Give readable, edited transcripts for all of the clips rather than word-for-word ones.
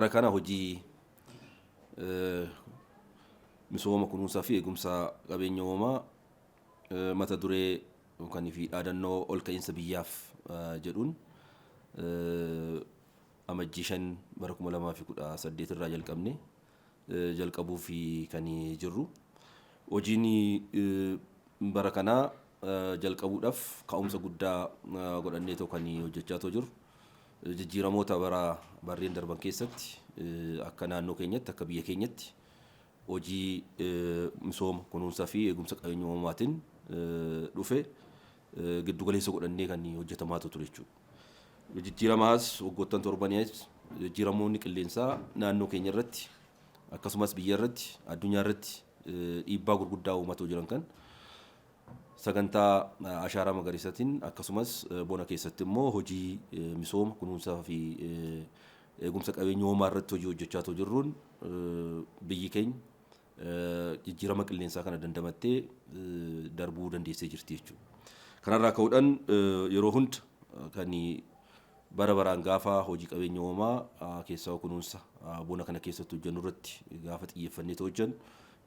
Bara kana hojii misooma kunuunsaa fi eegumsa qabeenya uumamaa mata duree yookaan fi dhaadannoo ol ka'iinsa biyyaaf jedhuun Amajjii 5 bara 2018 irraa jalqabne jalqabuu fi kan jirru. Hojiin bara kanaa jalqabuudhaaf ka'umsa guddaa godhanneetoo kan hojjechaa jiru. Jijjiiramoota bara barreen darban keessatti akka naannoo keenyatti, akka biyya keenyatti hojii misooma kunuunsaa fi eegumsa qabeenya uumamaatiin dhufe giddu galeessa godhannee kan hojjetamaa ture jechuudha. Jijjiiramaas waggoottan torbaniis jijjiiramoonni qilleensaa naannoo keenya irratti, akkasumas biyya irratti, addunyaa irratti dhiibbaa gurguddaa uumatoo jiran kan sagantaa ashaaraa magariisaatiin, akkasumas bona keessatti immoo hojii misooma kunuunsaa fi eegumsa qabeenya uumamaa irratti hojii hojjechaa jirruun biyyi keenya jijjiirama qilleensaa kana dandamattee darbuu dandeessee jirti jechuudha. Kanarraa ka'uudhaan yeroo hunda kan bara baraan gaafa hojii qabeenya uumamaa keessaa kunuunsa bona kana keessatti hojjennu irratti gaafa xiyyeeffannee hojjennu,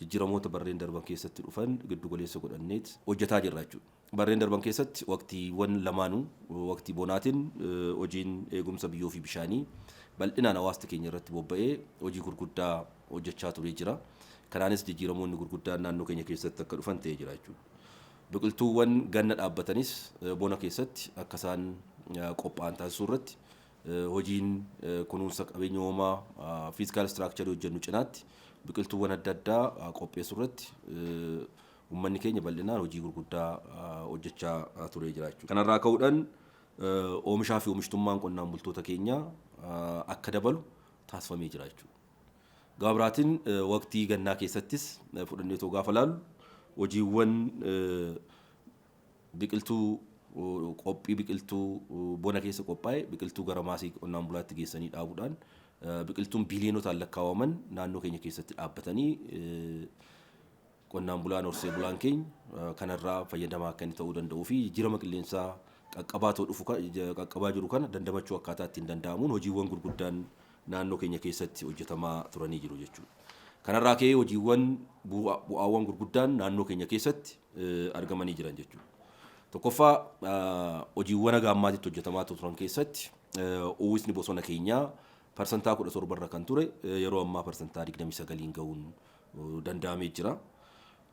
jijjiiramoota barreen darban keessatti dhufan giddu galeessa godhanneet hojjetaa jirra jechuudha. Barreen darban keessatti waqtiiwwan lamaanuu, waqtii bonaatiin hojiin eegumsa biyyoo fi bishaanii bal'inaan hawaasni keenya irratti bobba'ee hojii gurguddaa hojjechaa turee jira. Kanaanis jijjiiramoonni gurguddaan naannoo keenya keessatti akka dhufan ta'ee jira jechuudha. Biqiltuuwwan ganna dhaabbatanis bona keessatti akka isaan qophaa'an taasisuu irratti hojiin kunuunsa qabeenya uumamaa physical structure hojjennu cinaatti biqiltuuwwan adda addaa qopheessuu irratti uummanni keenya bal'inaan hojii gurguddaa hojjechaa turee jira jechuudha. Kanarraa ka'uudhaan oomishaa fi oomishtummaan qonnaan bultoota keenyaa akka dabalu taasifamee jira jechuudha. Gama biraatiin waqtii gannaa keessattis fudhanneetoo gaafa laallu, hojiiwwan biqiltuu qophii, biqiltuu bona keessa qophaa'e, biqiltuu gara maasii qonnaan bulaatti geessanii dhaabuudhaan biqiltuun biiliyonotaan lakkaawaman naannoo keenya keessatti dhaabbatanii qonnaan bulaan, horsee bulaan keenya kanarraa fayyadamaa akka inni ta'uu danda'uu fi jijjiirama qilleensaa qaqqabaa dhufu, qaqqabaa jiru kana dandamachuu akkaataa ittiin danda'amuun hojiiwwan gurguddaan naannoo keenya keessatti hojjetamaa turanii jiru jechuudha. Kanarraa ka'ee hojiiwwan bu'aawwan gurguddaan naannoo keenya keessatti argamanii jiran jechuudha. Tokkoffaa, hojiiwwan haga ammaatitti hojjetamaa turan keessatti uwwisni bosona keenyaa 17% irra kan ture yeroo ammaa 29n gahuun danda'amee jira.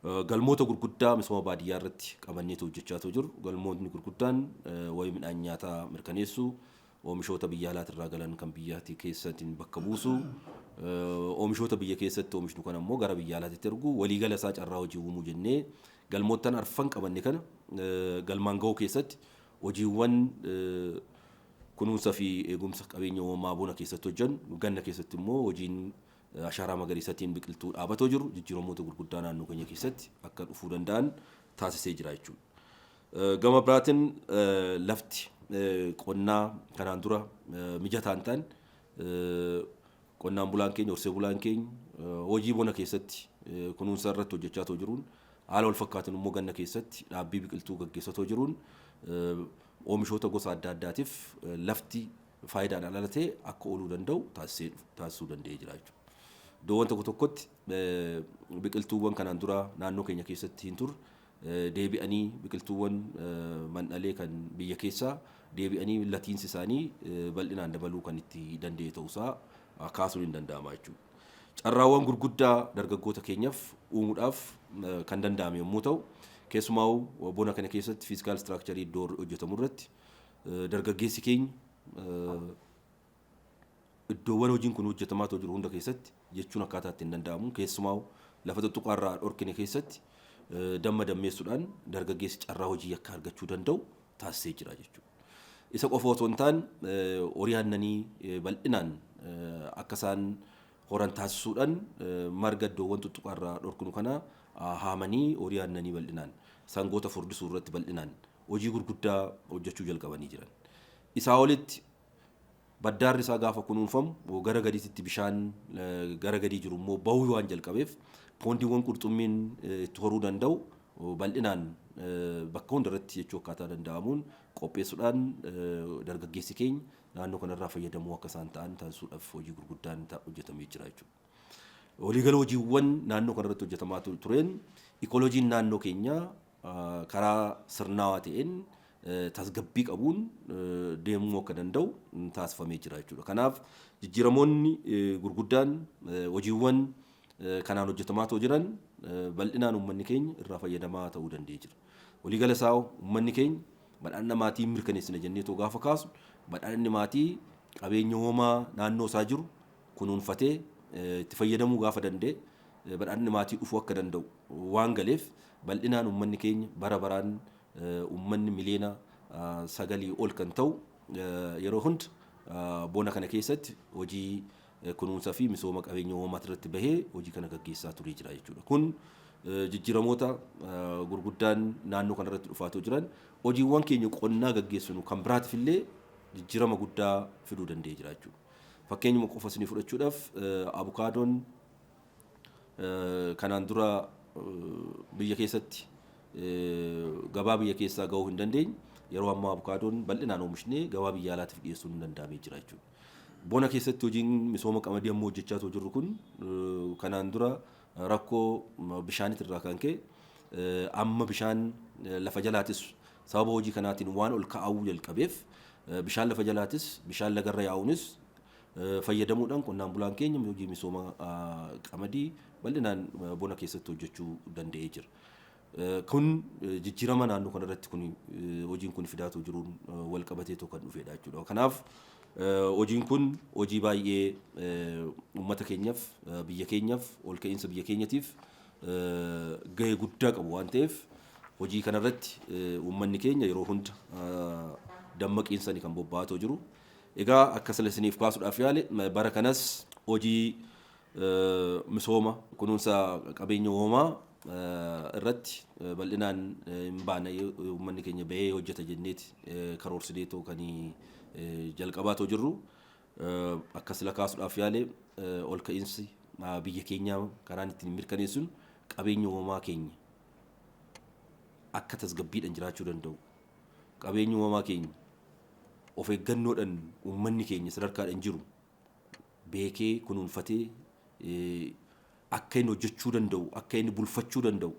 Galmoota gurguddaa misooma baadiyyaa irratti qabanneetu hojjechaa jiru. Galmootni gurguddaan wabii midhaan nyaataa mirkaneessuu, oomishoota biyya alaatirraa galan kan biyyaatti keessatti bakka buusu, oomishoota biyya keessatti oomishnu kan ammoo gara biyya alaatti ergu, waliigala isaa carraa hojii uumuu jennee galmoottan arfan qabanne kana galmaan gahuu keessatti hojiiwwan kunuunsa fi eegumsa qabeenya uumamaa bona keessatti hojjennu, ganna keessatti immoo hojiin ashaaraa magariisaatiin biqiltuu dhaabatoo jiru jijjiiramoota gurguddaa naannoo keenya keessatti akka dhufuu danda'an taasisee jira jechuudha. Gama biraatiin lafti qonnaa kanaan dura mijataa hin taane, qonnaan bulaan keenya, horsee bulaan keenya hojii bona keessatti kunuunsa irratti hojjechaa jiruun, haala wal fakkaatuun immoo ganna keessatti dhaabbii biqiltuu gaggeessatoo jiruun oomishoota gosa adda addaatiif lafti faayidaadhaan ala ta'e akka ooluu danda'u taasisuu danda'ee jira jechuudha. Iddoowwan tokko tokkotti biqiltuuwwan kanaan dura naannoo keenya keessatti hin turre deebi'anii, biqiltuuwwan mandhalee kan biyya keessaa deebi'anii latiinsi isaanii bal'inaan dabaluu kan itti danda'e ta'uusaa kaasuun hin danda'ama jechuudha. Carraawwan gurguddaa dargaggoota keenyaaf uumuudhaaf kan danda'ame yommuu ta'u, keessumaa bona kana keessatti physical structure iddoo hojjetamu irratti dargaggeessi keenya iddoowwan hojiin kun hojjetamaa jiru hunda keessatti jechuun akkaataa ittiin danda'amu, keessumaa lafa tuttuqaarraa dhorkine keessatti damma dammeessuudhaan dargaggeessi carraa hojii akka argachuu danda'u taasisee jira jechuudha. Isa qofa otoo hin taane, horii aannanii bal'inaan akka isaan horan taasisuudhaan marga iddoowwan tuttuqaarraa dhorkinu kana haamanii horii aannanii bal'inaan, sangoota furdisuu irratti bal'inaan hojii gurguddaa hojjechuu jalqabanii jiran. Isaa olitti baddaarri isaa gaafa kunuunfamu gara gadiitti bishaan gara gadii jiru immoo bahuu waan jalqabeef, poondiiwwan qurxummiin itti horuu danda'u bal'inaan bakka hundarratti jechuu akkaataa danda'amuun qopheessuudhaan dargaggeessi keenya naannoo kanarraa fayyadamuu akka isaan ta'an taasisuudhaaf hojii gurguddaan hojjetamee jira jechuudha. Waliigala hojiiwwan naannoo kanarratti hojjetamaa tureen ikolojiin naannoo keenyaa karaa sirnaawaa ta'een tasgabbii qabuun deemuu akka danda'u taasifamee jira jechuudha. Kanaaf jijjiiramoonni gurguddaan hojiiwwan kanaan hojjetamaa jiran bal'inaan uummanni keenya irraa fayyadamaa ta'uu danda'ee jira. Waliigala isaa uummanni keenya badhaadhina maatii mirkaneessina jennee too gaafa kaasu, badhaadhinni maatii qabeenya uumamaa naannoo isaa jiru kunuunfatee itti fayyadamuu gaafa danda'e badhaadhinni maatii dhufuu akka danda'u waan galeef, bal'inaan uummanni keenya bara baraan uummanni miliyoona 9 ol kan ta'u yeroo hunda bona kana keessatti hojii kunuunsaa fi misooma qabeenya uumamaa irratti bahee hojii kana gaggeessaa turee jira jechuudha. Kun jijjiiramoota gurguddaan naannoo kanarratti dhufaa jiran hojiiwwan keenya qonnaa gaggeessinu kan biraatiif illee jijjiirama guddaa fiduu danda'ee jira jechuudha. Fakkeenyuma qofa isinii fudhachuudhaaf, abukaadoon kanaan dura biyya keessatti gabaa biyya keessaa gahuu hin dandeenye, yeroo ammaa abukaadoon bal'inaan oomishnee gabaa biyya alaatiif dhiyeessuun hin danda'amee jira jechuudha. Bona keessatti hojiin misooma qamadii ammoo hojjechaa jirru kun kanaan dura rakkoo bishaaniit irraa kan ka'e, amma bishaan lafa jalaatis sababa hojii kanaatiin waan ol ka'uu jalqabeef, bishaan lafa jalaatis bishaan lagarra yaa'uunis fayyadamuudhaan qonnaan bulaan keenya hojii misooma qamadii bal'inaan bona keessatti hojjechuu danda'ee jira. Kun jijjiirama naannoo kanarratti kun hojiin kun fidaatu jiruun wal qabateetoo kan dhufedha jechuudha. Kanaaf hojiin kun hojii baay'ee uummata keenyaaf, biyya keenyaaf, ol ka'iinsa biyya keenyatiif gahee guddaa qabu waan ta'eef, hojii kanarratti uummanni keenya yeroo hunda dammaqiinsani kan bobba'atoo jiru. Egaa akka sila isiniif kaasuudhaaf yaale, bara kanas hojii misooma kunuunsa qabeenya uumamaa irratti bal'inaan hin baana, uummanni keenya bahee hojjeta jenneeti karoorsineetoo kan jalqabaatoo jirru. Akka sila kaasuudhaaf yaale, ol ka'iinsi biyya keenyaa karaan ittiin mirkaneessuun qabeenya uumamaa keenya akka tasgabbiidhaan jiraachuu danda'u, qabeenya uumamaa keenya of eeggannoodhaan uummanni keenya sadarkaadhaan jiru beekee kunuunfatee akka inni hojjechuu danda'u, akka inni bulfachuu danda'u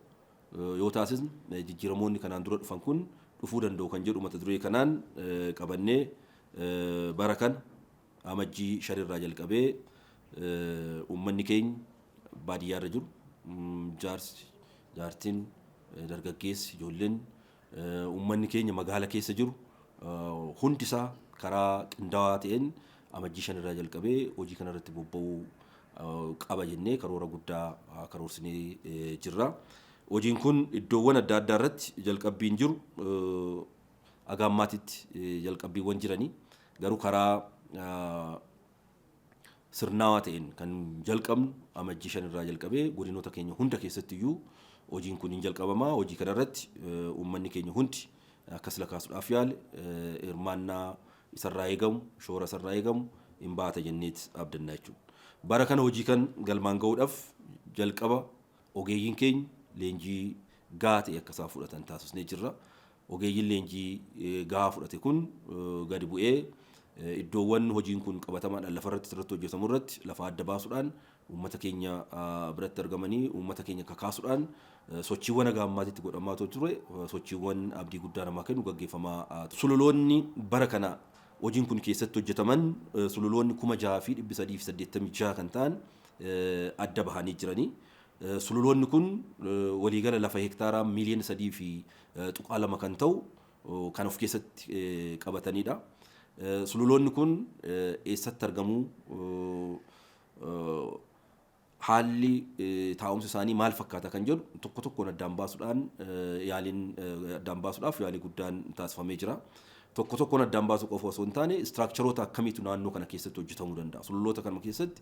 yoo taasisne, jijjiiramoonni kanaan dura dhufan kun dhufuu danda'u kan jedhu mata duree kanaan qabannee bara kana Amajjii 5 irraa jalqabee uummanni keenya baadiyyaarra jiru, jaarsi, jaartiin, dargaggeessi, ijoolleen, uummanni keenya magaala keessa jiru hundi isaa karaa qindaa'aa ta'een Amajjii 5 irraa jalqabee hojii kanarratti bobba'uu qaba jennee karoora guddaa karoorsinee jirra. Hojiin kun iddoowwan adda addaa irratti jalqabbiin jiru haga ammaatitti jalqabbiiwwan jiranii garuu karaa sirnaawaa ta'een kan jalqabnu Amajjii 5 irraa jalqabee godinoota keenya hunda keessatti iyyuu hojiin kun hin jalqabamaa. Hojii kanarratti uummanni keenya hundi akkas lakaasuudhaaf yaale hirmaannaa isarraa eegamu, shoora isarraa eegamu hin baata jenneet abdanna jechuudha. Bara kana hojii kan galmaan gahuudhaaf jalqaba ogeeyyiin keenya leenjii gahaa ta'e akka isaan fudhatan taasisnee jirra. Ogeeyyiin leenjii gahaa fudhate kun gadi bu'ee iddoowwan hojiin kun qabatamaadhaan lafarratti irratti hojjetamu irratti lafa adda baasuudhaan, uummata keenya biratti argamanii, uummata keenya kakaasuudhaan sochiiwwan haga ammaatitti godhamaa ture, sochiiwwan abdii guddaa namaa kennu gaggeeffamaa. Sululoonni bara kana hojiin kun keessatti hojjetaman sululoonni 6,386 kan ta'an adda bahanii jiranii. Sululoonni kun waliigala lafa hektaaraa miliyoona 3.2 kan ta'u kan of keessatti qabatanidha. Sululoonni kun eessatti argamu? Haalli taa'umsa isaanii maal fakkaata kan jedhu tokko tokkoon addaan baasuudhaan yaaliin addaan baasuudhaaf yaalii guddaan taasifamee jira. Tokko tokkoon addaan baasuu qofa osoo hin taane, istiraakcharoota akkamiitu naannoo kana keessatti hojjetamuu danda'a? Sululoota kana keessatti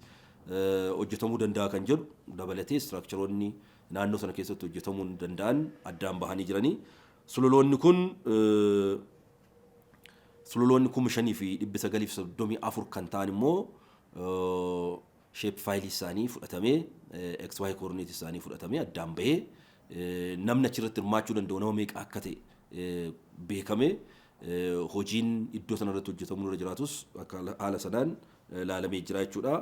hojjetamuu danda'a kan jedhu dabalatee istiraakcharoonni naannoo sana keessatti hojjetamuu danda'an addaan bahanii jiranii. Sululoonni kun sululoonni 5,934 kan ta'an immoo shape fileii isaanii fudhatamee, XY coordinate isaanii fudhatamee addaan bahee, namni achirratti hirmaachuu danda'u nama meeqa akka ta'e beekamee hojiin iddoo sanarratti hojjetamuu irra jiraatus akka haala sanaan laalamee jira jechuudha.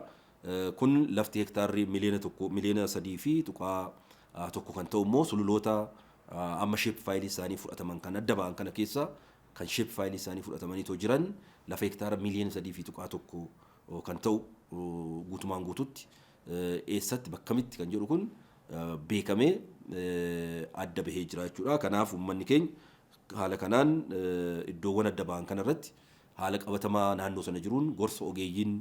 Kun lafti hektaarri 1 miliyoona 3.1 kan ta'u immoo sululoota amma shape fileii isaanii fudhataman kan adda ba'an kana keessa kan shape fileii isaanii fudhatamanii jiran lafa hektaara miliyoona 3.1 kan ta'u guutumaan guututti eessatti bakkamitti kan jedhu kun beekamee adda bahee jira jechuudha. Kanaaf uummanni keenya haala kanaan iddoowwan adda ba'an kanarratti haala qabatamaa naannoo sana jiruun gorsa ogeeyyiin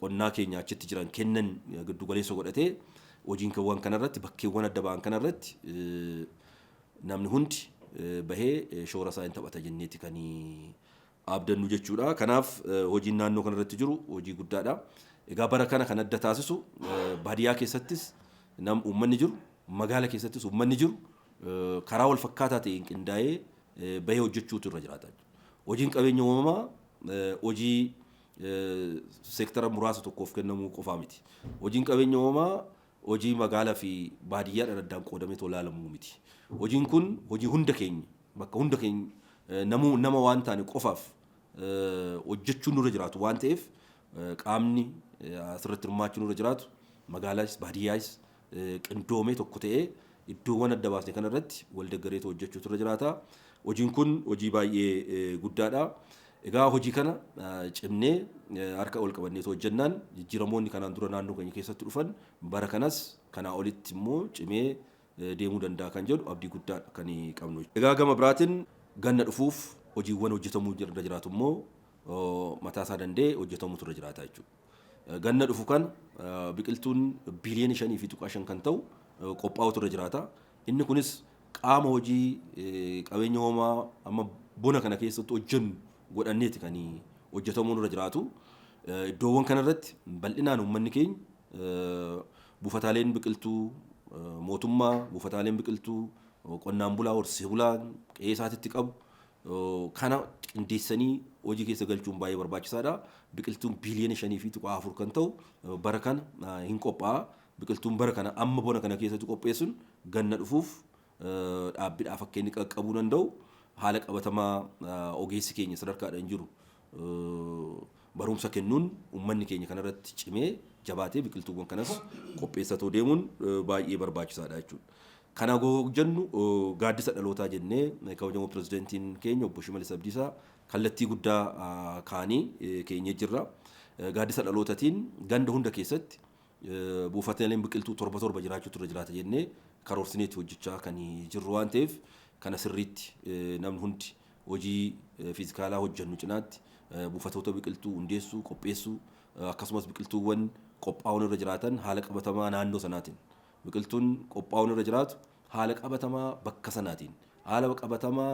qonnaa keenya achitti jiran kennan giddu galeessa godhatee hojiiwwan kanarratti bakkeewwan adda ba'an kanarratti namni hundi bahee shoora isaa hin taphata jenneeti kan abdannu jechuudha. Kanaaf hojiin naannoo kanarratti jiru hojii guddaadha. Egaa bara kana kan adda taasisu baadiyyaa keessattis nam uummanni jiru, magaala keessattis uummanni jiru karaa wal fakkaataa ta'een qindaa'ee bahee hojjechuutu irra jiraata. Hojiin qabeenya uumamaa hojii seektara muraasa tokkoof kennamuu qofaa miti. Hojiin qabeenya uumamaa hojii magaalaa fi baadiyyaadhaan addaan qoodamee ilaalamuu miti. Hojiin kun hojii hunda keenya bakka hunda keenya namuu nama waan taane qofaaf hojjechuun nurra jiraatu waan ta'eef qaamni asirratti hirmaachuun nurra jiraatu magaalaas baadiyyaas qindoomee tokko ta'ee iddoowwan adda baasne kanarratti wal deeggareetu hojjechuutu irra jiraata. Hojiin kun hojii baay'ee guddaadha. Egaa hojii kana cimnee harka ol qabanneetu hojjennaan jijjiiramoonni kanaan dura naannoo keenya keessatti dhufan bara kanas kanaa olitti immoo cimee deemuu danda'a kan jedhu abdii guddaadha kan qabnu. Egaa gama biraatiin ganna dhufuuf hojiiwwan hojjetamuu irra jiraatu immoo mataa isaa danda'ee hojjetamuutu irra jiraata jechuudha. Ganna dhufu kana biqiltuun biliyoona 5.5 kan ta'u qophaa'utu irra jiraata. Inni kunis qaama hojii qabeenya uumamaa amma bona kana keessatti hojjennu godhanneeti kan hojjetamuun irra jiraatu. Iddoowwan kanarratti bal'inaan uummanni keenya buufataaleen biqiltuu mootummaa, buufataaleen biqiltuu qonnaan bulaa, horsiisee bulaa qe'ee isaatitti qabu kana qindeessanii hojii keessa galchuun baay'ee barbaachisaadha. Biqiltuun biliyoona 5.4 kan ta'u bara kana hin qophaa'a. Biqiltuun bara kana amma bona kana keessatti qopheessuun ganna dhufuuf dhaabbiidhaaf akka inni qaqqabuu danda'u haala qabatamaa ogeessi keenya sadarkaadhaan jiru barumsa kennuun uummanni keenya kanarratti cimee jabaatee biqiltuuwwan kanas qopheessatoo deemuun baay'ee barbaachisaadha jechuudha. Kana jennu gaaddisa dhalootaa jennee kabajamoo pirezidaantiin keenya obbo Shimallis Abdiisaa kallattii guddaa kaanii keenyee jirra. Gaaddisa dhalootaatiin ganda hunda keessatti buufataaleen biqiltuu 7 7 jiraachuutu irra jiraata jennee karoorsineetti hojjechaa kan jirru waan ta'eef kana sirriitti namni hundi hojii fiizikaalaa hojjennu cinaatti buufatoota biqiltuu hundeessuu, qopheessuu akkasumas biqiltuuwwan qophaa'uun irra jiraatan haala qabatamaa naannoo sanaatiin biqiltuun qophaa'uun irra jiraatu haala qabatamaa bakka sanaatiin haala qabatamaa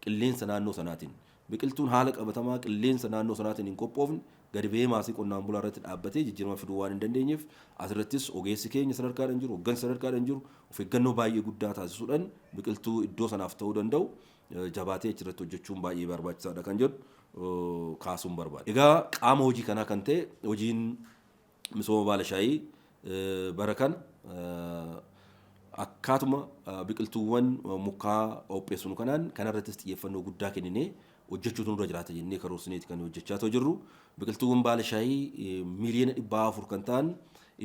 qilleensa naannoo sanaatiin biqiltuun haala qabatamaa qilleensa naannoo sanaatiin hin qophoofne gadi ba'ee maasii qonnaan bulaa irratti dhaabbatee jijjiirama fiduu waan hin dandeenyeef asirrattis ogeessi keenya sadarkaadhaan jiru, hoggansi sadarkaadhaan jiru of eeggannoo baay'ee guddaa taasisuudhaan biqiltuu iddoo sanaaf ta'uu danda'u jabaatee achirratti hojjechuun baay'ee barbaachisaadha kan jedhu kaasuun barbaada. Egaa qaama hojii kanaa kan ta'e hojiin misooma baala shaayii bara kana akkaatuma biqiltuuwwan mukaa qopheessinu kanaan kanarrattis xiyyeeffannoo guddaa kenninee hojjechuutu nurra jiraata jennee karoorsineeti kan hojjechaa jirru. Biqiltuuwwan baala shaayii miliyoona 400 kan ta'an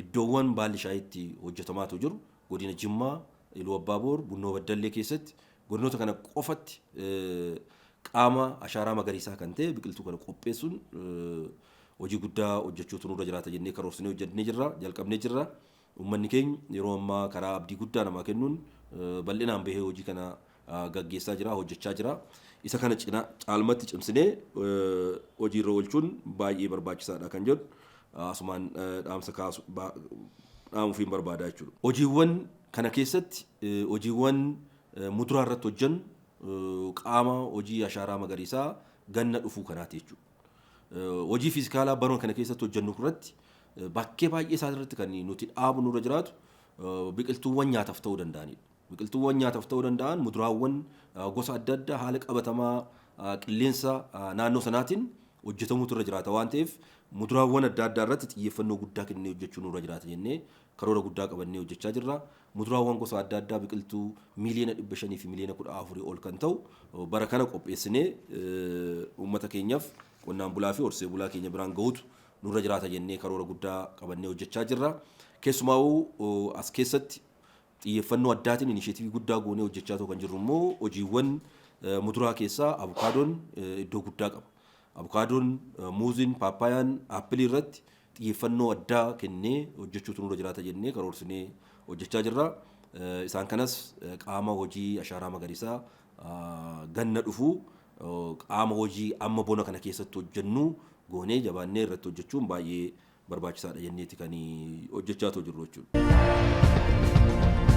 iddoowwan baalli shaayiitti hojjetamaatu jiru. Godina Jimmaa, Iluu Abbaaboor, Bunnoo Baddallee keessatti godinoota kana qofatti qaama ashaaraa magariisaa kan ta'e biqiltuu kana qopheessuun hojii guddaa hojjechuutu nurra jiraata jennee karoorsinee hojjennee jirra, jalqabnee jirra. Uummanni keenya yeroo ammaa karaa abdii guddaa namaa kennuun bal'inaan bahee hojii kana gaggeessaa jira, hojjechaa jira. Isa kana caalmatti cimsinee hojiirra oolchuun baay'ee barbaachisaadha kan jedhu asumaan dhaamsa kaasu dhaamuufiin barbaada jechuudha. Hojiiwwan kana keessatti hojiiwwan muduraa irratti hojjennu qaama hojii ashaaraa magariisaa ganna dhufuu kanaati jechuudha. Hojii fiizikaalaa baruma kana keessatti hojjennu irratti bakkee baay'ee isaa irratti kan nuti dhaabu nurra jiraatu biqiltuuwwan nyaataaf ta'uu danda'anidha. Biqiltuuwwan nyaataaf ta'uu danda'an muduraawwan gosa adda addaa haala qabatamaa qilleensa naannoo sanaatiin hojjetamuutu irra jiraata waan ta'eef, muduraawwan adda addaa irratti xiyyeeffannoo guddaa kennee hojjechuu nurra jiraata jennee karoora guddaa qabannee hojjechaa jirra. Muduraawwan gosa adda addaa biqiltuu 500,000,000 fi 14,000,000 ol kan ta'u bara kana qopheessinee uummata keenyaaf, qonnaan bulaa fi horsee bulaa keenya biraan gahuutu nurra jiraata jennee karoora guddaa qabannee hojjechaa jirra. Keessumaa'uu as keessatti xiyyeeffannoo addaatiin inisheetivii guddaa goonee hojjechaa kan jirru immoo hojiiwwan muduraa keessaa abukaadoon iddoo guddaa qaba. Abukaadoon, muuziin, paappayaan, aappilii irratti xiyyeeffannoo addaa kennee hojjechuutu nurra jiraata jennee karoorsinee hojjechaa jirra. Isaan kanas qaama hojii ashaaraa magariisaa ganna dhufuu, qaama hojii amma bona kana keessatti hojjennu goonee jabaannee irratti hojjechuun baay'ee barbaachisaadha jenneeti kan hojjechaa jirru jechuudha.